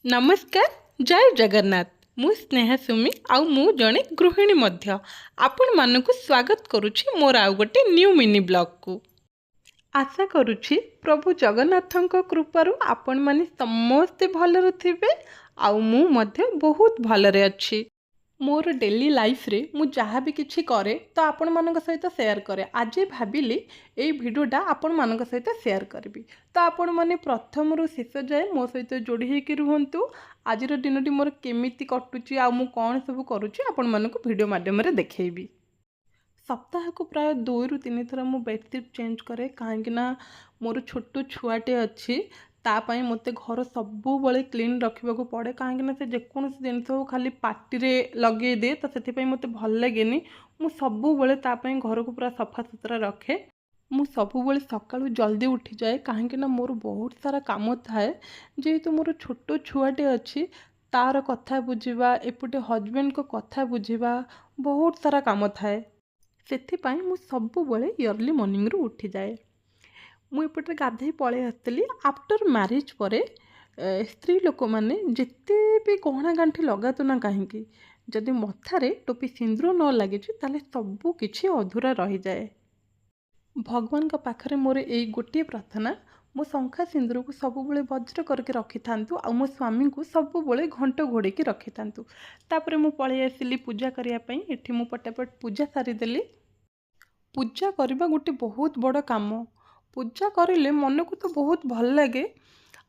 ନମସ୍କାର, ଜୟ ଜଗନ୍ନାଥ। ମୁଁ ସ୍ନେହା ସୁମି ଆଉ ମୁଁ ଜଣେ ଗୃହିଣୀ ମଧ୍ୟ। ଆପଣମାନଙ୍କୁ ସ୍ୱାଗତ କରୁଛି ମୋର ଆଉ ଗୋଟେ ନ୍ୟୁ ମିନି ବ୍ଲଗ୍କୁ। ଆଶା କରୁଛି ପ୍ରଭୁ ଜଗନ୍ନାଥଙ୍କ କୃପାରୁ ଆପଣମାନେ ସମସ୍ତେ ଭଲରେ ଥିବେ ଆଉ ମୁଁ ମଧ୍ୟ ବହୁତ ଭଲରେ ଅଛି। ମୋର ଡେଲି ଲାଇଫ୍ରେ ମୁଁ ଯାହା ବି କିଛି କରେ ତ ଆପଣମାନଙ୍କ ସହିତ ସେୟାର କରେ। ଆଜି ଭାବିଲି ଏଇ ଭିଡ଼ିଓଟା ଆପଣମାନଙ୍କ ସହିତ ସେୟାର କରିବି, ତ ଆପଣମାନେ ପ୍ରଥମରୁ ଶେଷ ଯାଏ ମୋ ସହିତ ଯୋଡ଼ି ହେଇକି ରୁହନ୍ତୁ। ଆଜିର ଦିନଟି ମୋର କେମିତି କଟୁଛି ଆଉ ମୁଁ କ'ଣ ସବୁ କରୁଛି, ଆପଣମାନଙ୍କୁ ଭିଡ଼ିଓ ମାଧ୍ୟମରେ ଦେଖେଇବି। ସପ୍ତାହକୁ ପ୍ରାୟ 2ରୁ 3 ଥର ମୁଁ ବେଡ଼ସିଟ୍ ଚେଞ୍ଜ କରେ, କାହିଁକିନା ମୋର ଛୋଟ ଛୁଆଟେ ଅଛି। ତା ପାଇଁ ମୋତେ ଘର ସବୁବେଳେ କ୍ଲିନ୍ ରଖିବାକୁ ପଡ଼େ, କାହିଁକିନା ସେ ଯେକୌଣସି ଜିନିଷ ହଉ ଖାଲି ପାଟିରେ ଲଗେଇଦିଏ। ତ ସେଥିପାଇଁ ମୋତେ ଭଲ ଲାଗେନି। ମୁଁ ସବୁବେଳେ ତା ପାଇଁ ଘରକୁ ପୁରା ସଫାସୁତୁରା ରଖେ। ମୁଁ ସବୁବେଳେ ସକାଳୁ ଜଲ୍ଦି ଉଠିଯାଏ, କାହିଁକିନା ମୋର ବହୁତ ସାରା କାମ ଥାଏ। ଯେହେତୁ ମୋର ଛୋଟ ଛୁଆଟେ ଅଛି, ତା'ର କଥା ବୁଝିବା, ଏପଟେ ହଜବେଣ୍ଡଙ୍କ କଥା ବୁଝିବା, ବହୁତ ସାରା କାମ ଥାଏ। ସେଥିପାଇଁ ମୁଁ ସବୁବେଳେ ଅର୍ଲି ମର୍ଣ୍ଣିଂରୁ ଉଠିଯାଏ। ମୁଁ ଏପଟରେ ଗାଧୋଇ ପଳେଇ ଆସିଥିଲି। ଆଫ୍ଟର ମ୍ୟାରେଜ୍ ପରେ ସ୍ତ୍ରୀ ଲୋକମାନେ ଯେତେ ବି ଗହଣା ଗାଣ୍ଠି ଲଗାନ୍ତୁ ନା କାହିଁକି, ଯଦି ମଥାରେ ଟୋପି ସିନ୍ଦୁର ନ ଲାଗିଛି, ତାହେଲେ ସବୁ କିଛି ଅଧୁରା ରହିଯାଏ। ଭଗବାନଙ୍କ ପାଖରେ ମୋର ଏଇ ଗୋଟିଏ ପ୍ରାର୍ଥନା, ମୋ ଶଙ୍ଖା ସିନ୍ଦୁରକୁ ସବୁବେଳେ ବଜ୍ର କରିକି ରଖିଥାନ୍ତୁ ଆଉ ମୋ ସ୍ୱାମୀଙ୍କୁ ସବୁବେଳେ ଘଣ୍ଟ ଘୋଡ଼େଇକି ରଖିଥାନ୍ତୁ। ତାପରେ ମୁଁ ପଳେଇ ଆସିଲି ପୂଜା କରିବା ପାଇଁ। ଏଠି ମୁଁ ପଟାପଟ ପୂଜା ସାରିଦେଲି। ପୂଜା କରିବା ଗୋଟେ ବହୁତ ବଡ଼ କାମ। ପୂଜା କରିଲେ ମନକୁ ତ ବହୁତ ଭଲ ଲାଗେ।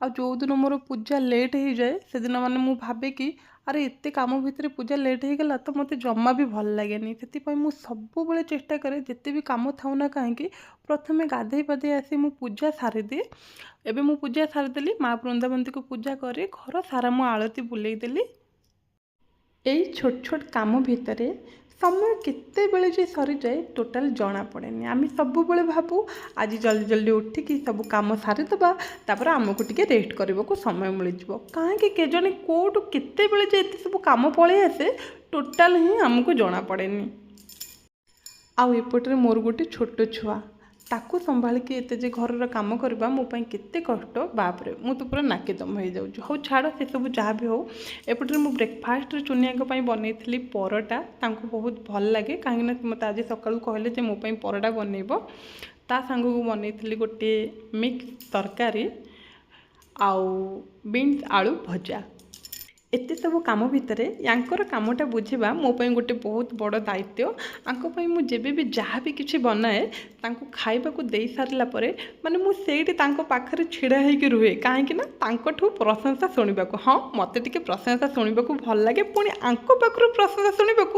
ଆଉ ଯେଉଁଦିନ ମୋର ପୂଜା ଲେଟ୍ ହେଇଯାଏ, ସେଦିନ ମାନେ ମୁଁ ଭାବେ କି ଆରେ, ଏତେ କାମ ଭିତରେ ପୂଜା ଲେଟ୍ ହେଇଗଲା, ତ ମୋତେ ଜମା ବି ଭଲ ଲାଗେନି। ସେଥିପାଇଁ ମୁଁ ସବୁବେଳେ ଚେଷ୍ଟା କରେ, ଯେତେ ବି କାମ ଥାଉ ନା କାହିଁକି, ପ୍ରଥମେ ଗାଧୋଇ ପାଧୋଇ ଆସି ମୁଁ ପୂଜା ସାରିଦିଏ। ଏବେ ମୁଁ ପୂଜା ସାରିଦେଲି। ମା ବୃନ୍ଦାବତୀଙ୍କୁ ପୂଜା କରି ଘର ସାରା ମୁଁ ଆଳତି ବୁଲେଇ ଦେଲି। ଏଇ ଛୋଟ ଛୋଟ କାମ ଭିତରେ ସମୟ କେତେବେଳେ ଯେ ସରିଯାଏ, ଟୋଟାଲ୍ ଜଣାପଡ଼େନି। ଆମେ ସବୁବେଳେ ଭାବୁ ଆଜି ଜଲ୍ଦି ଜଲ୍ଦି ଉଠିକି ସବୁ କାମ ସାରିଦେବା, ତାପରେ ଆମକୁ ଟିକେ ରେଷ୍ଟ କରିବାକୁ ସମୟ ମିଳିଯିବ। କାହିଁକି କେଜାଣି କେଉଁଠୁ କେତେବେଳେ ଯେ ଏତେ ସବୁ କାମ ପଳେଇ ଆସେ, ଟୋଟାଲ୍ ହିଁ ଆମକୁ ଜଣାପଡ଼େନି। ଆଉ ଏପଟରେ ମୋର ଗୋଟେ ଛୋଟ ଛୁଆ, ତାକୁ ସମ୍ଭାଳିକି ଏତେ ଯେ ଘରର କାମ କରିବା ମୋ ପାଇଁ କେତେ କଷ୍ଟ, ବାପରେ, ମୁଁ ତ ପୁରା ନାକେଦମ ହେଇଯାଉଛି। ହଉ ଛାଡ଼, ସେସବୁ ଯାହା ବି ହଉ, ଏପଟରେ ମୁଁ ବ୍ରେକଫାଷ୍ଟରେ ଚୁନିଆଙ୍କ ପାଇଁ ବନେଇଥିଲି ପରଟା। ତାଙ୍କୁ ବହୁତ ଭଲ ଲାଗେ, କାହିଁକିନା ସେ ମୋତେ ଆଜି ସକାଳୁ କହିଲେ ଯେ ମୋ ପାଇଁ ପରଟା ବନେଇବ। ତା ସାଙ୍ଗକୁ ବନେଇଥିଲି ଗୋଟିଏ ମିକ୍ସ ତରକାରୀ ଆଉ ବିନ୍ସ ଆଳୁ ଭଜା। ଏତେ ସବୁ କାମ ଭିତରେ ୟାଙ୍କର କାମଟା ବୁଝିବା ମୋ ପାଇଁ ଗୋଟେ ବହୁତ ବଡ଼ ଦାୟିତ୍ୱ। ୟାଙ୍କ ପାଇଁ ମୁଁ ଯେବେ ବି ଯାହା ବି କିଛି ବନାଏ, ତାଙ୍କୁ ଖାଇବାକୁ ଦେଇ ସାରିଲା ପରେ ମାନେ ମୁଁ ସେଇଠି ତାଙ୍କ ପାଖରେ ଛିଡ଼ା ହେଇକି ରୁହେ, କାହିଁକି ନା ତାଙ୍କଠୁ ପ୍ରଶଂସା ଶୁଣିବାକୁ। ହଁ, ମୋତେ ଟିକେ ପ୍ରଶଂସା ଶୁଣିବାକୁ ଭଲ ଲାଗେ, ପୁଣି ୟାଙ୍କ ପାଖରୁ ପ୍ରଶଂସା ଶୁଣିବାକୁ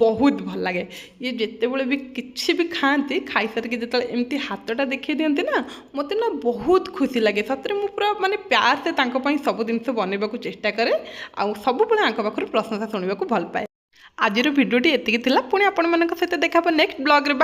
ବହୁତ ଭଲ ଲାଗେ। ଇଏ ଯେତେବେଳେ ବି କିଛି ବି ଖାଆନ୍ତି, ଖାଇସାରିକି ଯେତେବେଳେ ଏମିତି ହାତଟା ଦେଖେଇ ଦିଅନ୍ତି ନା, ମୋତେ ନା ବହୁତ ଖୁସି ଲାଗେ। ସତରେ ମୁଁ ପୁରା ମାନେ ପ୍ୟାର ସେ ତାଙ୍କ ପାଇଁ ସବୁ ଜିନିଷ ବନେଇବାକୁ ଚେଷ୍ଟା କରେ ଆଉ ସବୁବେଳେ ୟାଙ୍କ ପାଖରୁ ପ୍ରଶଂସା ଶୁଣିବାକୁ ଭଲ ପାଏ। ଆଜିର ଭିଡ଼ିଓଟି ଏତିକି ଥିଲା। ପୁଣି ଆପଣମାନଙ୍କ ସହିତ ଦେଖା ହେବ ନେକ୍ସଟ ବ୍ଲଗ୍ରେ।